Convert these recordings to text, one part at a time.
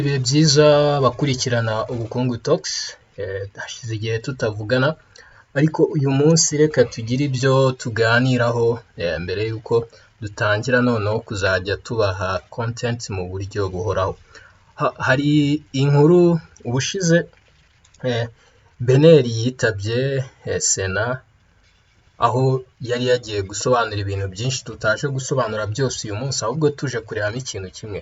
Ibihe byiza bakurikirana Ubukungu Talks, hashize igihe tutavugana, ariko uyu munsi reka tugire ibyo tuganiraho mbere y'uko dutangira noneho kuzajya tubaha content mu buryo buhoraho. Hari inkuru ubushize BNR yitabye Sena, aho yari yagiye gusobanura ibintu byinshi tutaje gusobanura byose uyu munsi, ahubwo tuje kurebamo ikintu kimwe.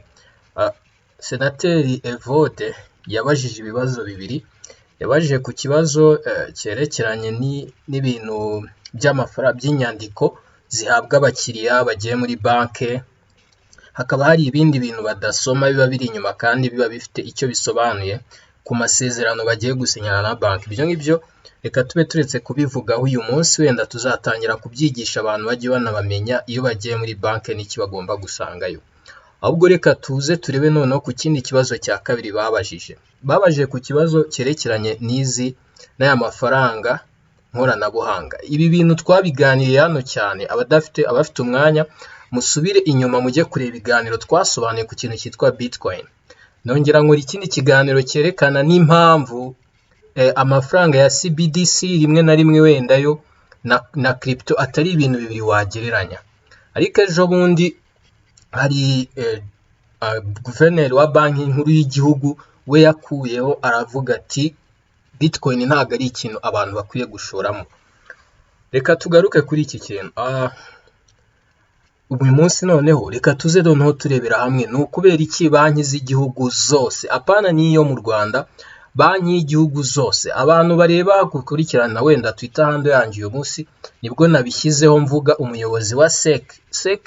Senateri Evode yabajije ibibazo bibiri, yabajije ku kibazo cyerekeranye n'ibintu by'amafaranga, by'inyandiko zihabwa abakiriya bagiye muri banki, hakaba hari ibindi bintu badasoma biba biri inyuma kandi biba bifite icyo bisobanuye ku masezerano bagiye gusinyana na banki. Ibyo ngibyo reka tube turetse kubivugaho uyu munsi, wenda tuzatangira kubyigisha abantu bajye banabamenya iyo bagiye muri banki n'iki bagomba gusangayo. Ahubwo reka tuze turebe noneho ku kindi kibazo cya kabiri babajije. Babajije ku kibazo cyerekeranye n'izi n'aya mafaranga nkoranabuhanga. Ibi bintu twabiganiriye hano cyane, abadafite, abafite umwanya musubire inyuma mujye kureba ibiganiro twasobanuye ku kintu cyitwa Bitcoin. Nongera nkora ikindi kiganiro cyerekana n'impamvu amafaranga ya CBDC rimwe na rimwe wenda yo na crypto atari ibintu bibiri wagereranya. Ariko ejo bundi hari guverineri wa Banki Nkuru y'Igihugu, we yakuyeho aravuga ati: "Bitcoin ntabwo ari ikintu abantu bakwiye gushoramo." Reka tugaruke kuri iki kintu. Uyu munsi noneho reka tuze noneho turebera hamwe ni ukubera iki banki z'igihugu zose, apana n'iyo mu Rwanda, banki y'igihugu zose, abantu bareba gukurikirana wenda Twitter handle yanjye, uyu munsi nibwo nabishyizeho mvuga umuyobozi wa SEC. SEC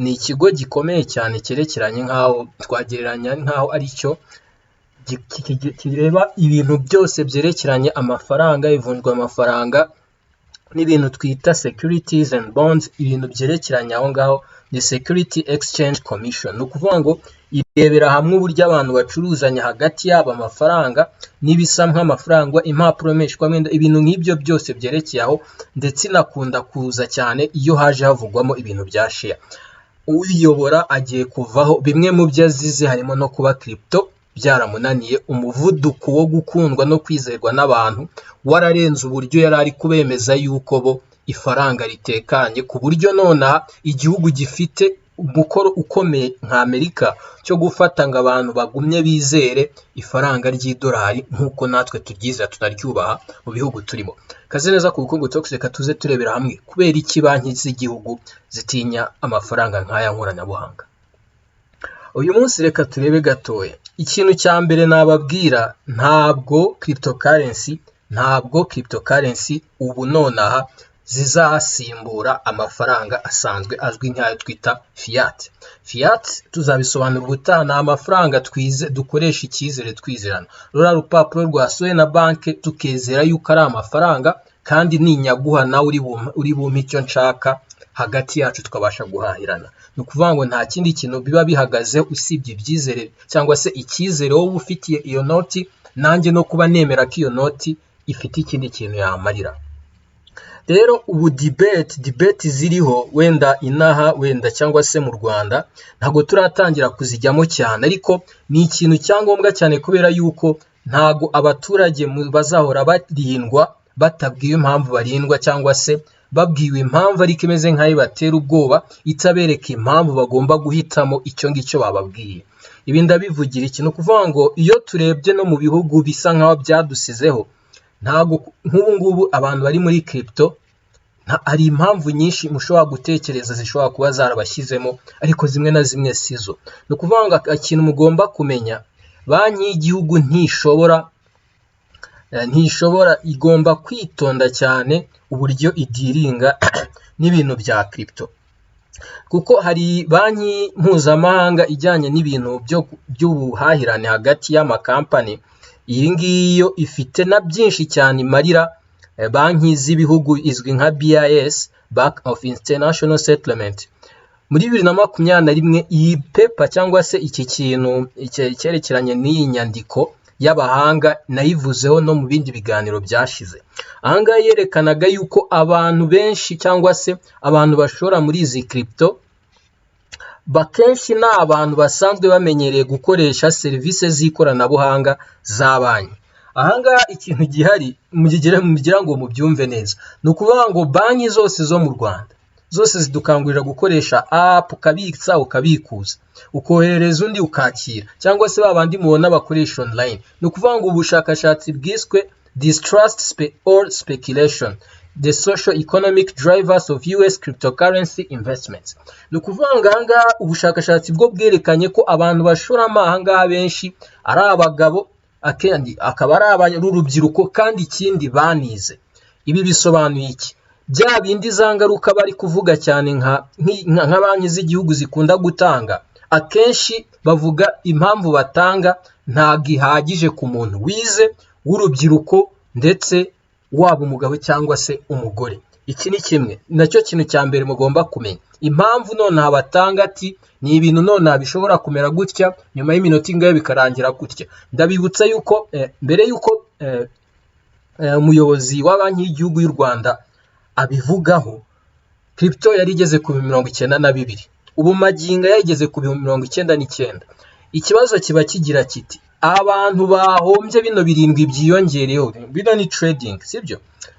ni ikigo gikomeye cyane cyerekeranye nk'aho twagereranya nk'aho ari cyo kireba ibintu byose byerekeranye amafaranga, ivunjwa amafaranga n'ibintu twita securities and bonds, ibintu byerekeranye aho ngaho ni Security Exchange Commission. Ni ukuvuga ngo irebera hamwe uburyo abantu bacuruzanya hagati yabo amafaranga n'ibisa nk'amafaranga, impapuro mpeshwamwenda, ibintu nk'ibyo byose byerekeye aho, ndetse inakunda kuza cyane iyo haje havugwamo ibintu bya share. Uyiyobora agiye kuvaho, bimwe mu byo azize harimo no kuba crypto byaramunaniye, umuvuduko wo gukundwa no kwizerwa n'abantu wararenze uburyo yari ari kubemeza yuko bo ifaranga ritekanye, ku buryo nonaha igihugu gifite umukoro ukomeye nka Amerika cyo gufata ngo abantu bagumye bizere ifaranga ry'idolari nk'uko natwe turyizera tunaryubaha mu bihugu turimo. Kaze neza ku Bukungu Talks, reka tuze turebera hamwe kubera iki banki z'igihugu zitinya amafaranga nk'aya nkoranabuhanga. Uyu munsi reka turebe gatoya. Ikintu cya mbere nababwira, ntabwo cryptocurrency ubu nonaha zizasimbura amafaranga asanzwe azwi nk'ayo twita fiat. Fiat tuzabisobanura ubutaha, ni amafaranga twize dukoresha icyizere, twizerana ruriya rupapuro rwasohowe na banki, tukizera yuko ari amafaranga kandi ninyaguha nawe uri bumpe icyo nshaka, hagati yacu tukabasha guhahirana. Ni ukuvuga ngo nta kindi kintu biba bihagazeho usibye ibyizere cyangwa se icyizere wowe ufitiye iyo noti, nanjye no kuba nemera ko iyo noti ifite ikindi kintu yamarira. Rero ubu debate ziriho wenda inaha wenda cyangwa se mu Rwanda ntabwo turatangira kuzijyamo cyane, ariko ni ikintu cyangombwa cyane kubera yuko ntabwo abaturage bazahora barindwa batabwiwe impamvu barindwa, cyangwa se babwiwe impamvu ariko imeze nk'aho ibatera ubwoba, itabereka impamvu bagomba guhitamo icyo ngicyo bababwiye. Ibi ndabivugira iki? Ni ukuvuga ngo iyo turebye no mu bihugu bisa nk'aho byadusizeho, ntabwo nk'ubu ngubu abantu bari muri crypto, hari impamvu nyinshi mushobora gutekereza zishobora kuba zarabashyizemo, ariko zimwe na zimwe si zo. Ni ukuvuga ngo ikintu mugomba kumenya, banki y'igihugu ntishobora, igomba kwitonda cyane uburyo idealinga n'ibintu bya crypto, kuko hari banki mpuzamahanga ijyanye n'ibintu by'ubuhahirane hagati y'amakampani. Iyi ngiyi yo ifite na byinshi cyane imarira banki z'ibihugu, izwi nka BIS, Bank of International Settlement. Muri 2021 iyi paper cyangwa se iki kintu cyerekeranye n'iyi nyandiko y'abahanga nayivuzeho no mu bindi biganiro byashize. Aha ngaha yerekanaga yuko abantu benshi cyangwa se abantu bashora muri izi crypto Bakenshi ni abantu basanzwe bamenyereye gukoresha serivisi z'ikoranabuhanga za banki. Ahangaha ikintu gihari mugira ngo mubyumve neza, ni ukuvuga ngo banki zose zo mu Rwanda zose zidukangurira gukoresha app, ukabitsa, ukabikuza, ukoherereza undi, ukakira, cyangwa se ba bandi mubona bakoresha online. Ni ukuvuga ngo ubushakashatsi bwiswe "Distrust or Speculation: The Social Economic Drivers of US Cryptocurrency Investments", ni ukuvuga ngo ahangaha ubushakashatsi bwo bwerekanye ko abantu bashoramo ahangaha benshi ari abagabo, akendi akaba ari urubyiruko, kandi ikindi banize. Ibi bisobanuye iki? Bya bindi za ngaruka bari kuvuga cyane nka banki z'igihugu zikunda gutanga, akenshi bavuga impamvu batanga ntabwo ihagije ku muntu wize w'urubyiruko, ndetse waba umugabo cyangwa se umugore. Iki ni kimwe nacyo kintu cya mbere mugomba kumenya. Impamvu nonaha batanga ati ni ibintu nonaha bishobora kumera gutya, nyuma y'iminota ingahe bikarangira gutya. Ndabibutsa yuko mbere yuko umuyobozi wa Banki y'Igihugu y'u Rwanda abivugaho, crypto yari igeze ku 92,000, ubu magingo yageze ku 99,000. Ikibazo kiba kigira kiti: abantu bahombye bino birindwi byiyongereyeho, bino ni trading, sibyo?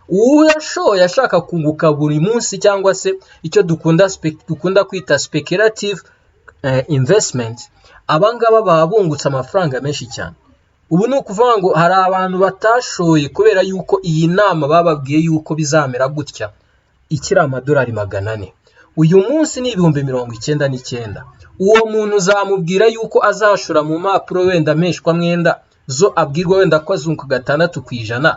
Uwashoye ashaka kunguka buri munsi, cyangwa se icyo dukunda kwita speculative investment, abangaba baba bungutse amafaranga menshi cyane. Ubu ni ukuvuga ngo hari abantu batashoye kubera yuko iyi nama bababwiye yuko bizamera gutya ikiri amadolari 400, uyu munsi ni 99,000. Uwo muntu uzamubwira yuko azashora mu mpapuro wenda mpeshwamwenda zo abwirwa wenda ko azunguka 6%,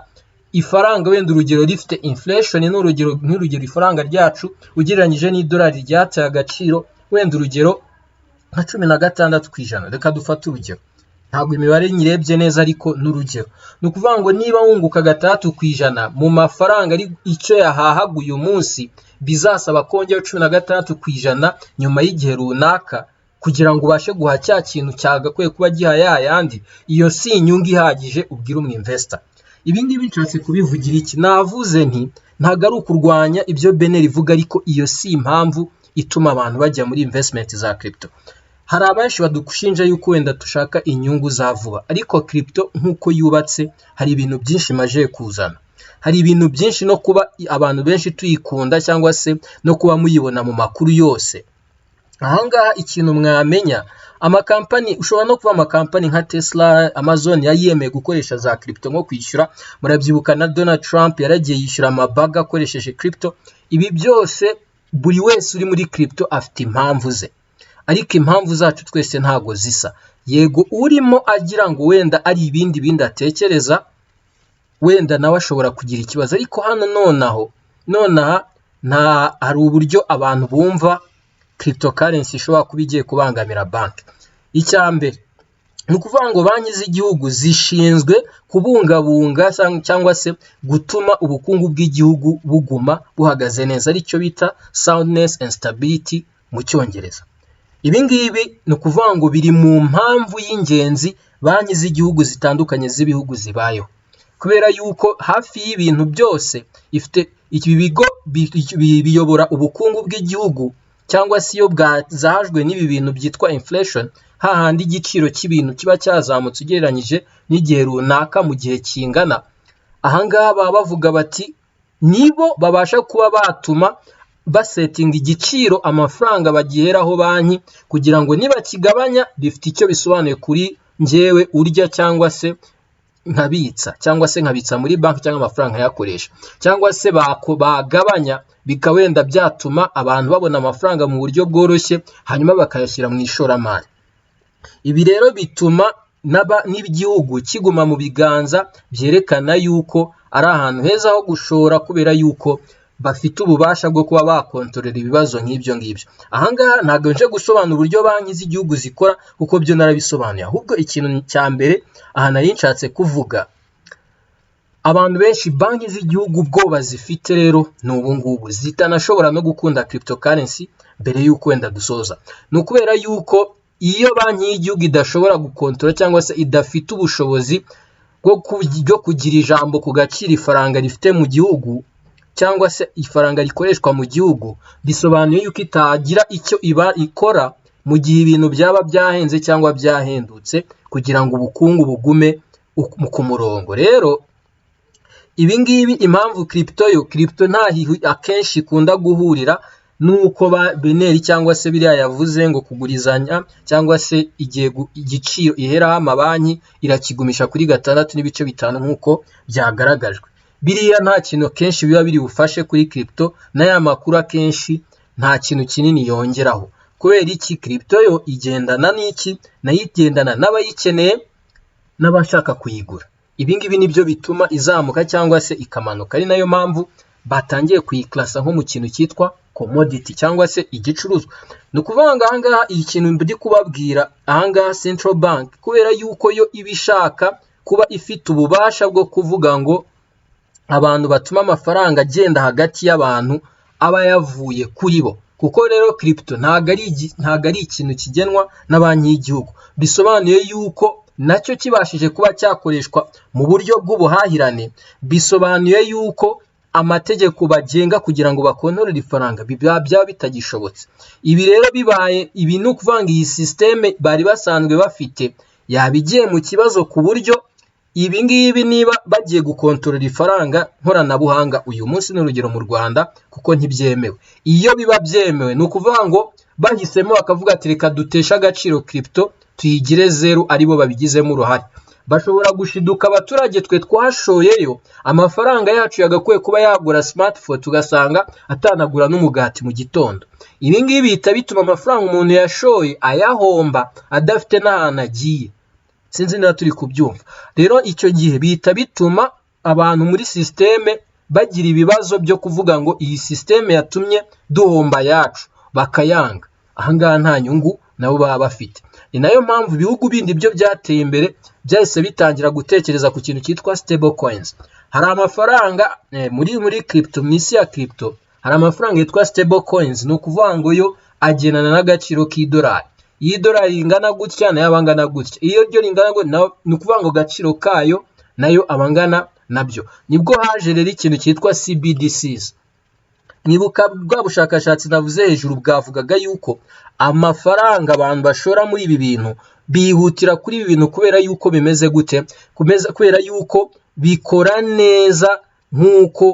ifaranga wenda urugero rifite inflation, ni urugero, nk'urugero ifaranga ryacu ugereranyije n'idolari ryataye agaciro wenda urugero nka 16%. Reka dufate urugero, ntabwo imibare nyirebye neza, ariko ni urugero. Ni ukuvuga ngo niba wunguka 6% mu mafaranga ari icyo yahahaga uyu munsi, bizasaba kongera 16% nyuma y'igihe runaka kugira ngo ubashe guha cya kintu cyagakwiye kuba giha ya yandi. Iyo si inyungu ihagije ubwira umu investor. Ibi ngibi nshatse kubivugira iki? Navuze nti ntabwo ari ukurwanya ibyo BNR ivuga, ariko iyo si impamvu ituma abantu bajya muri investment za crypto. Hari abenshi badushinja yuko wenda dushaka inyungu za vuba, ariko crypto nk'uko yubatse hari ibintu byinshi imaze kuzana, hari ibintu byinshi, no kuba abantu benshi tuyikunda cyangwa se no kuba muyibona mu makuru yose. Ahangaha ikintu mwamenya, amakampani, ushobora no kuba amakampani nka Tesla, Amazon yari yemeye gukoresha za crypto nko kwishyura. Murabyibuka na Donald Trump yaragiye yishyura amabaga akoresheje crypto. Ibi byose, buri wese uri muri crypto afite impamvu ze, ariko impamvu zacu twese ntabwo zisa. Yego, urimo agira ngo wenda ari ibindi bindi atekereza, wenda nawe ashobora kugira ikibazo, ariko hano nonaho nonaha nta hari uburyo abantu bumva cryptocurrency ishobora kuba igiye kubangamira banki. Icya mbere ni ukuvuga ngo banki z'igihugu zishinzwe kubungabunga cyangwa se gutuma ubukungu bw'igihugu buguma buhagaze neza, aricyo bita soundness and stability mu Cyongereza. Ibi ngibi ni ukuvuga ngo biri mu mpamvu y'ingenzi banki z'igihugu zitandukanye z'ibihugu zibayeho, kubera yuko hafi y'ibintu byose ifite ibi bigo biyobora ubukungu bw'igihugu, cyangwa se iyo bwazahajwe n'ibi bintu byitwa inflation, hahandi igiciro cy'ibintu kiba cyazamutse ugereranyije n'igihe runaka mu gihe kingana. Ahangaha baba bavuga bati nibo babasha kuba batuma basetinga igiciro amafaranga bagiheraho banki, kugira ngo nibakigabanya bifite icyo bisobanuye kuri njyewe urya cyangwa se nkabitsa, cyangwa se nkabitsa muri banki, cyangwa amafaranga nkayakoresha, cyangwa se bagabanya bikaba wenda byatuma abantu babona amafaranga mu buryo bworoshye, hanyuma bakayashyira mu ishoramari. Ibi rero bituma n'igihugu kiguma mu biganza byerekana yuko ari ahantu heza ho gushora, kubera yuko bafite ububasha bwo kuba bakontorora ibibazo nk'ibyo ngibyo. Ahangaha ntabwo nje gusobanura uburyo banki z'igihugu zikora, kuko byo narabisobanuye. Ahubwo ikintu cya mbere aha nari nshatse kuvuga, abantu benshi banki z'igihugu ubwoba zifite rero ni ubu ngubu zitanashobora no gukunda cryptocurrency. Mbere y'uko wenda dusoza, ni ukubera yuko iyo banki y'igihugu idashobora gukontorora cyangwa se idafite ubushobozi bwo kugira ijambo ku gaciro ifaranga rifite mu gihugu, cyangwa se ifaranga rikoreshwa mu gihugu, bisobanuye yuko itagira icyo iba ikora. mu gihe ibintu byaba byahenze cyangwa byahendutse, kugira ngo ubukungu bugume ku murongo. Rero ibi ngibi, impamvu crypto yo, crypto ntaho akenshi ikunda guhurira nuko ba BNR cyangwa se biriya yavuze ngo kugurizanya, cyangwa se igihe igiciro iheraho amabanki irakigumisha kuri 6.5 nk'uko byagaragajwe. Biriya nta kintu kenshi biba biri bufashe kuri crypto, n'aya makuru akenshi nta kintu kinini yongeraho. Kubera iki? Crypto yo igendana n'iki? Nayo igendana n'abayikeneye n'abashaka kuyigura. Ibi ngibi nibyo bituma izamuka cyangwa se ikamanuka, ari nayo mpamvu batangiye kuyiclassa nko mu kintu cyitwa commodity cyangwa se igicuruzwa. Ni ukuvuga ngo ahangaha iyi kintu ndi kubabwira ahangaha, central bank, kubera yuko yo iba ishaka kuba ifite ububasha bwo kuvuga ngo abantu batuma amafaranga agenda hagati y'abantu aba yavuye kuri bo, kuko rero crypto ntabwo ari ikintu kigenwa na banki y'igihugu. Bisobanuye yuko nacyo kibashije kuba cyakoreshwa mu buryo bw'ubuhahirane, bisobanuye yuko amategeko bagenga kugira ngo bakontorore ifaranga byaba bitagishobotse. Ibi rero bibaye ibi, ni ukuvuga ngo iyi système bari basanzwe bafite yaba igiye mu kibazo, ku buryo ibi ngibi niba bagiye gukontorora ifaranga nkoranabuhanga uyu munsi, ni urugero mu Rwanda kuko ntibyemewe. Iyo biba byemewe, ni ukuvuga ngo bahisemo bakavuga ati: "Reka duteshe agaciro crypto, tuyigire zeru," aribo babigizemo uruhare, bashobora gushiduka abaturage twe twashoyeyo amafaranga yacu yagakwiye kuba yagura smartphone, tugasanga atanagura n'umugati mu gitondo. Ibi ngibi bihita bituma amafaranga umuntu yashoye ayahomba adafite n'ahantu agiye. Sinzi niba turi kubyumva. Rero icyo gihe bihita bituma abantu muri système bagira ibibazo byo kuvuga ngo iyi système yatumye duhomba ayacu, bakayanga. Ahangaha nta nyungu nabo baba bafite. Ni nayo mpamvu ibihugu bindi byo byateye imbere byahise bitangira gutekereza ku kintu cyitwa stable coins. Hari amafaranga muri crypto, mu isi ya crypto hari amafaranga yitwa stable coins. Ni ukuvuga ngo yo agendana n'agaciro k'idolari. Iyo idolari ringana gutya, nayo aba angana gutya. Iyo ryo ringana gutya, ni ukuvuga ngo agaciro kayo nayo aba angana nabyo. Nibwo haje rero ikintu cyitwa CBDCs. Mwibuka bwa bushakashatsi navuze hejuru bwavugaga yuko amafaranga abantu bashora muri ibi bintu bihutira kuri ibi bintu kubera yuko bimeze gute? Kubera yuko bikora neza nk'uko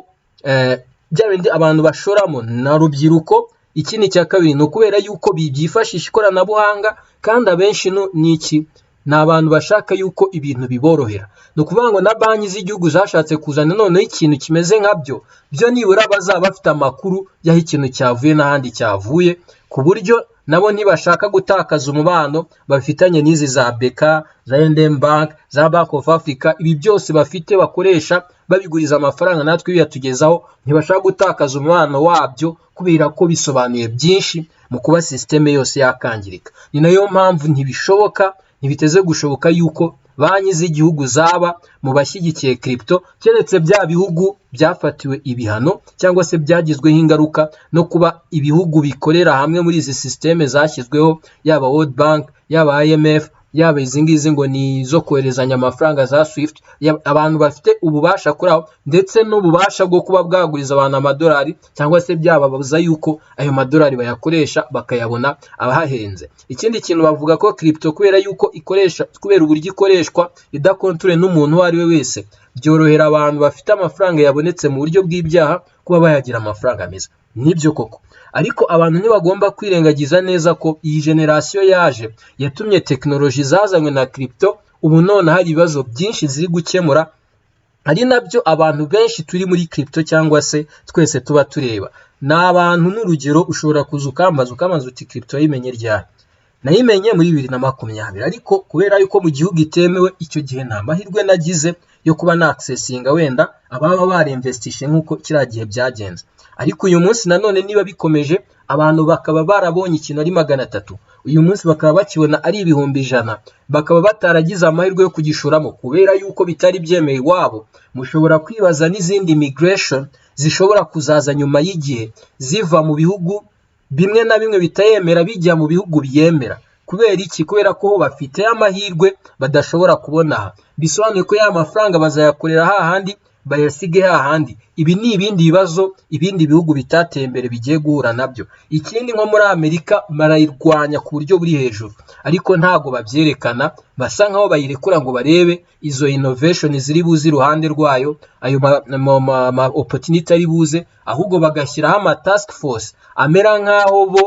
bya bindi abantu bashoramo na rubyiruko. Ikindi cya kabiri ni ukubera yuko byifashisha ikoranabuhanga, kandi abenshi ni iki? Ni abantu bashaka yuko ibintu biborohera. Ni ukuvuga ngo na banki z'igihugu zashatse kuzana noneho ikintu kimeze nkabyo, byo nibura bazaba bafite amakuru y'aho ikintu cyavuye n'ahandi cyavuye, ku buryo nabo ntibashaka gutakaza umubano bafitanye n'izi za BK, za I&M Bank, za Bank of Africa. Ibi byose bafite bakoresha babiguriza amafaranga natwe biyatugezaho, ntibashaka gutakaza umubano wabyo, kubera ko bisobanuye byinshi mu kuba système yose yakangirika. Ni nayo mpamvu ntibishoboka, ntibiteze gushoboka yuko banki z'igihugu zaba mu bashyigikiye crypto, keretse bya bihugu byafatiwe ibihano cyangwa se byagizweho ingaruka no kuba ibihugu bikorera hamwe muri izi système zashyizweho, yaba World Bank, yaba IMF, yaba izi ngizi ngo ni izo koherezanya amafaranga za SWIFT. Abantu bafite ububasha kuri aho, ndetse n'ububasha bwo kuba bwaguriza abantu amadolari cyangwa se byababuza yuko ayo madolari bayakoresha bakayabona abahahenze. Ikindi kintu bavuga ko crypto, kubera yuko ikoresha, kubera uburyo ikoreshwa idakontorore n'umuntu uwo ari we wese, byorohera abantu bafite amafaranga yabonetse mu buryo bw'ibyaha kuba bayagira amafaranga meza. Nibyo koko, ariko abantu ntibagomba kwirengagiza neza ko iyi génération yaje yatumye tekinoloji zazanywe na crypto ubu none hari ibibazo byinshi ziri gukemura, ari nabyo abantu benshi turi muri crypto cyangwa se twese tuba tureba. Ni abantu, n'urugero, ushobora kuza ukambaza uti: "Crypto wayimenye ryari?" Nayimenye muri 2020, ariko kubera yuko mu gihugu itemewe icyo gihe, nta mahirwe nagize yo kuba naaccessinga wenda ababa barinvestishe nk'uko kiriya gihe byagenze. Ariko uyu munsi nanone niba bikomeje, abantu bakaba barabonye ikintu ari 300, uyu munsi bakaba bakibona ari 100,000, bakaba bataragize amahirwe yo kugishoramo kubera yuko bitari byemewe iwabo, mushobora kwibaza n'izindi migration zishobora kuzaza nyuma y'igihe, ziva mu bihugu bimwe na bimwe bitayemera bijya mu bihugu byemera. Kubera iki? Kubera ko bafite amahirwe badashobora kubona aha. Bisobanuye ko ya mafaranga bazayakorera hahandi. Bayasige hahandi. Ibi ni ibindi bibazo ibindi bihugu bitateye imbere bigiye guhura nabyo. Ikindi, nko muri Amerika barayirwanya ku buryo buri hejuru, ariko ntabwo babyerekana. Basa nkaho bayirekura ngo barebe izo innovation ziri buze iruhande rwayo, ayo ma opportunity ari buze, ahubwo bagashyiraho ama task force amera nkaho bo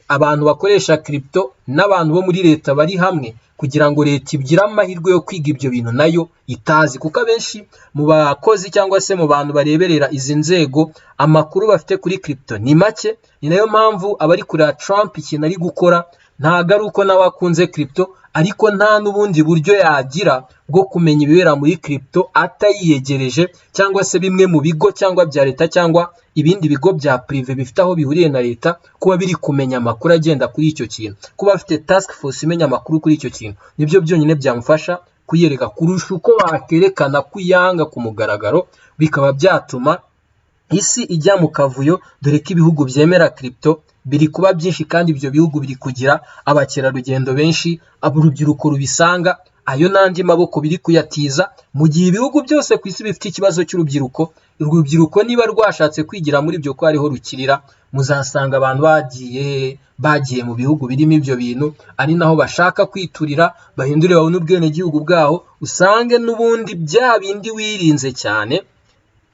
abantu bakoresha crypto n'abantu bo muri leta bari hamwe, kugira ngo leta igire amahirwe yo kwiga ibyo bintu nayo itazi, kuko abenshi mu bakozi cyangwa se mu bantu bareberera izi nzego, amakuru bafite kuri crypto ni make. Ni nayo mpamvu abari kureba Trump, ikintu ari gukora ntabwo ari uko nawe akunze crypto, ariko nta n'ubundi buryo yagira bwo kumenya ibibera muri crypto atayiyegereje, cyangwa se bimwe mu bigo cyangwa bya leta cyangwa ibindi bigo bya privé bifite aho bihuriye na leta kuba biri kumenya amakuru agenda kuri icyo kintu. Kuba afite task force imenya amakuru kuri icyo kintu nibyo byonyine byamufasha kuyereka kurusha uko bakerekana ko uyanga ku mugaragaro, bikaba byatuma isi ijya mu kavuyo, dore ko ibihugu byemera crypto biri kuba byinshi, kandi ibyo bihugu biri kugira abakerarugendo benshi, urubyiruko rubisanga, ayo n'andi maboko biri kuyatiza, mu gihe ibihugu byose ku isi bifite ikibazo cy'urubyiruko. Urubyiruko niba rwashatse kwigira muri ibyo ko ariho rukirira, muzasanga abantu bagiye mu bihugu birimo ibyo bintu, ari naho bashaka kwiturira, bahindure babone ubwenegihugu bwaho, usange n'ubundi bya bindi wirinze cyane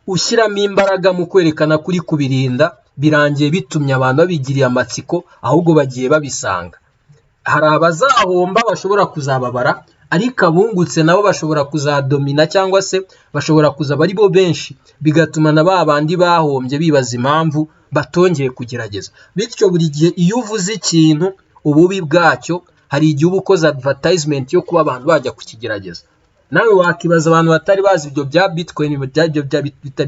ushyiramo imbaraga mu kwerekana kuri kubirinda, birangiye bitumye abantu babigiriye amatsiko, ahubwo bagiye babisanga. Hari abazahomba bashobora kuzababara, ariko abungutse nabo bashobora kuzadomina cyangwa se bashobora kuzaba ari bo benshi, bigatuma na ba bandi bahombye bibaza impamvu batongeye kugerageza. Bityo buri gihe iyo uvuze ikintu ububi bwacyo, hari igihe uba ukoze advertisement yo kuba abantu bajya kukigerageza. Nawe wakibaza abantu batari bazi ibyo bya Bitcoin,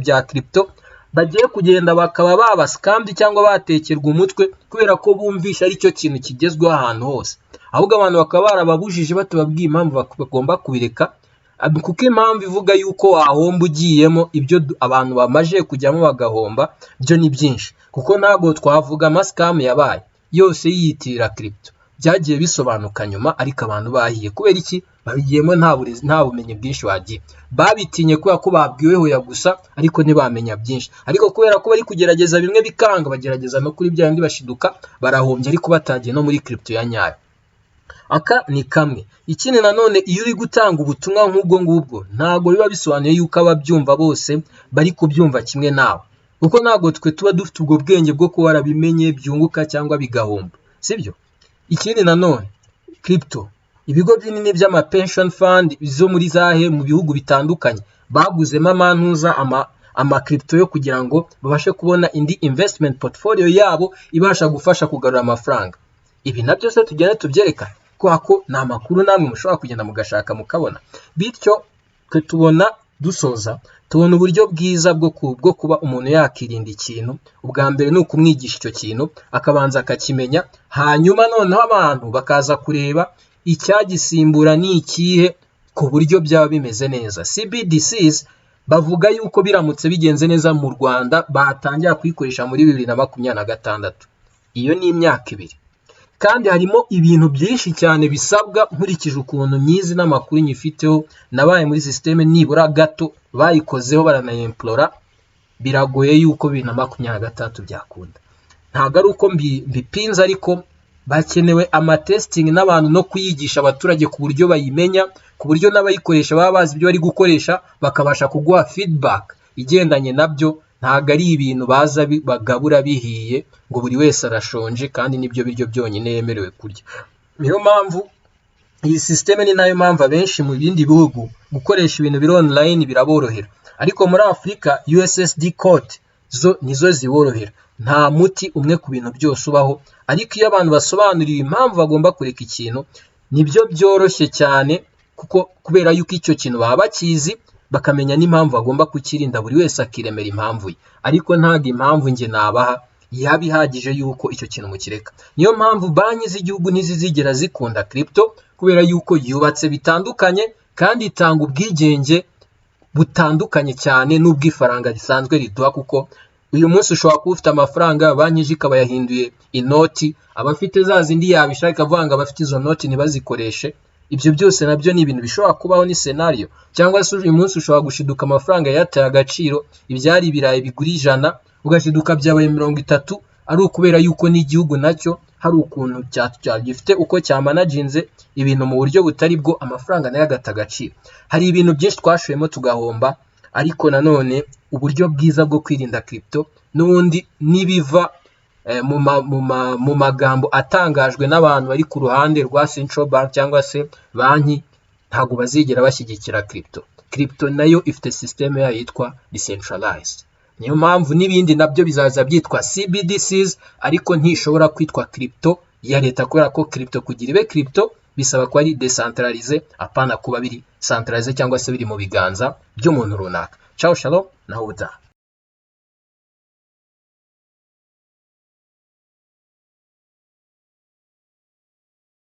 bya crypto, bagiye kugenda bakaba baba scammed cyangwa batekerwa umutwe kubera ko bumvisha aricyo kintu kigezweho ahantu hose, ahubwo abantu bakaba barababujije batababwiye impamvu bagomba kubireka, kuko impamvu ivuga yuko wahomba ugiyemo, ibyo abantu bamaze kujyamo bagahomba byo ni byinshi, kuko ntabwo twavuga ama scam yabaye yose yiyitirira crypto. Byagiye bisobanuka nyuma, ariko abantu bahiye. Kubera iki babigiyemo? Nta bumenyi bwinshi bagiye, babitinye kubera ko babwiwe hoya gusa, ariko ntibamenya byinshi. Ariko kubera ko bari kugerageza bimwe bikanga, bagerageza no kuri bya bindi bashiduka barahombye, ariko batagiye no muri crypto ya nyayo. Aka ni kamwe. Ikindi nanone, iyo uri gutanga ubutumwa nk'ubwo ngubwo, ntabwo biba bisobanuye yuko ababyumva bose bari kubyumva kimwe nawe, kuko ntabwo twe tuba dufite ubwo bwenge bwo kuba warabimenye byunguka cyangwa bigahomba, sibyo? Ikindi nanone, crypto, ibigo binini by'ama pension fund zo muri zahe mu bihugu bitandukanye baguzemo amantuza ama crypto yo kugira ngo babashe kubona indi investment portfolio yabo ibasha gufasha kugarura amafaranga. Ibi nabyo se tugenda tubyerekana kubera ko ni amakuru namwe mushobora kugenda mugashaka mukabona. Bityo twe tubona dusoza, tubona uburyo bwiza bwo kuba umuntu yakirinda ikintu. Ubwa mbere ni ukumwigisha icyo kintu, akabanza akakimenya, hanyuma noneho abantu bakaza kureba icyagisimbura ni ikihe ku buryo byaba bimeze neza. CBDCs bavuga yuko biramutse bigenze neza mu Rwanda batangira kuyikoresha muri 2026. Iyo ni imyaka 2, kandi harimo ibintu byinshi cyane bisabwa. Nkurikije ukuntu nyizi n'amakuru nyifiteho, nabaye muri système nibura gato bayikozeho baranayemplora, biragoye yuko 2026 byakunda. Ntabwo ari uko mbipinze, ariko bakenewe ama testing n'abantu no kuyigisha abaturage ku buryo bayimenya, ku buryo n'abayikoresha baba bazi ibyo bari gukoresha, bakabasha kuguha feedback igendanye nabyo. Ntabwo ari ibintu baza bagabura bihiye ngo buri wese arashonje kandi nibyo biryo byonyine yemerewe kurya. Niyo mpamvu iyi système, ni nayo mpamvu abenshi mu bindi bihugu gukoresha ibintu biri online biraborohera, ariko muri Afurika USSD code zo nizo ziborohera. Nta muti umwe ku bintu byose ubaho, ariko iyo abantu basobanuriwe impamvu bagomba kureka ikintu, nibyo byoroshye cyane, kuko kubera yuko icyo kintu baba bakizi, bakamenya n'impamvu bagomba kukirinda, buri wese akiremera impamvu ye. Ariko ntabwo impamvu njye nabaha yaba ihagije yuko icyo kintu mukireka. Niyo mpamvu banki z'igihugu ntizizigera zikunda crypto, kubera yuko yubatse bitandukanye kandi itanga ubwigenge butandukanye cyane n'ubw'ifaranga risanzwe riduha, kuko uyu munsi ushobora kuba ufite amafaranga, banki ije ikaba yahinduye inoti, abafite za zindi yabishaka ikavuga ngo abafite izo noti ntibazikoreshe. Ibyo byose nabyo ni ibintu bishobora kubaho, ni scenario. Cyangwa se uyu munsi ushobora gushiduka amafaranga yataye agaciro, ibyari ibirayi bigura 100 ugashiduka byabaye 30, ari ukubera yuko n'igihugu nacyo hari ukuntu gifite uko cyamanaginze ibintu mu buryo butari bwo, amafaranga nayo agata agaciro. Hari ibintu byinshi twashoyemo tugahomba, ariko nanone uburyo bwiza bwo kwirinda crypto n'ubundi nibiva mu magambo atangajwe n'abantu bari ku ruhande rwa central bank cyangwa se banki, ntabwo bazigera bashyigikira crypto. Crypto nayo ifite system yayo yitwa decentralized. Niyo mpamvu n'ibindi nabyo bizaza byitwa CBDCs, ariko ntishobora kwitwa crypto ya leta, kubera ko crypto kugira ibe crypto bisaba kuba ari decentralized, apana kuba biri centralized cyangwa se biri mu biganza by'umuntu runaka. Ciao, shalom, naho ubutaha.